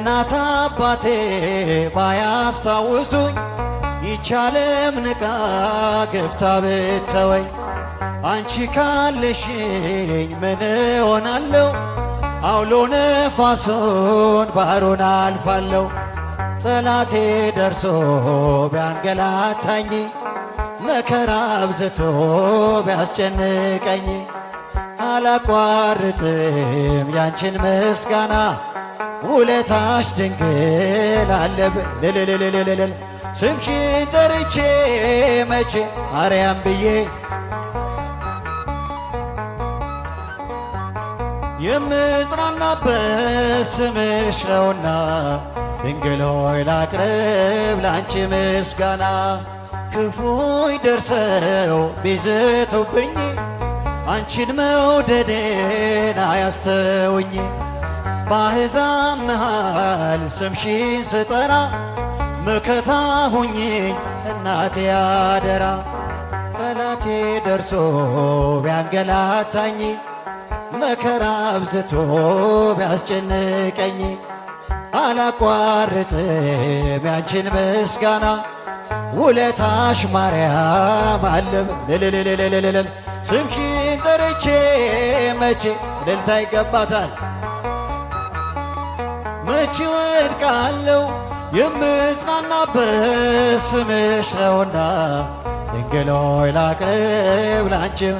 እናት አባቴ ባያስታውሱኝ፣ ይቻለም ንቃ ገፍታ ብተወኝ፣ አንቺ ካለሽኝ ምን እሆናለሁ? አውሎ ነፋሱን ባህሩን አልፋለሁ። ጠላቴ ደርሶ ቢያንገላታኝ፣ መከራ አብዝቶ ቢያስጨንቀኝ፣ አላቋርጥም ያንቺን ምስጋና፣ ውለታሽ ድንግል አለብ ልልልልልልል። ስምሽን ጠርቼ መቼ ማርያም ብዬ የምጽናናበት ስምሽ ነውና፣ ድንግል ሆይ ላቅርብ ላንቺ ምስጋና። ክፉኝ ደርሰው ቢዝቱብኝ፣ አንቺን መውደዴን አያስተውኝ። ባሕዛብ መሃል ስምሽን ስጠራ፣ መከታ ሁኚኝ እናቴ አደራ። ጠላቴ ደርሶ ቢያንገላታኝ፣ መከራ አብዝቶ ቢያስጨንቀኝ፣ አላቋርጥም ያንቺን ምስጋና፣ ውለታሽ ማርያም አለብ ልልልልልልል። ስምሽን ጠርቼ መቼ እልልታ ይገባታል። መቼ ወድቃለሁ፣ የምጽናናበት ስምሽ ነውና፣ ድንግል ሆይ ላቅርብ ላንቺም።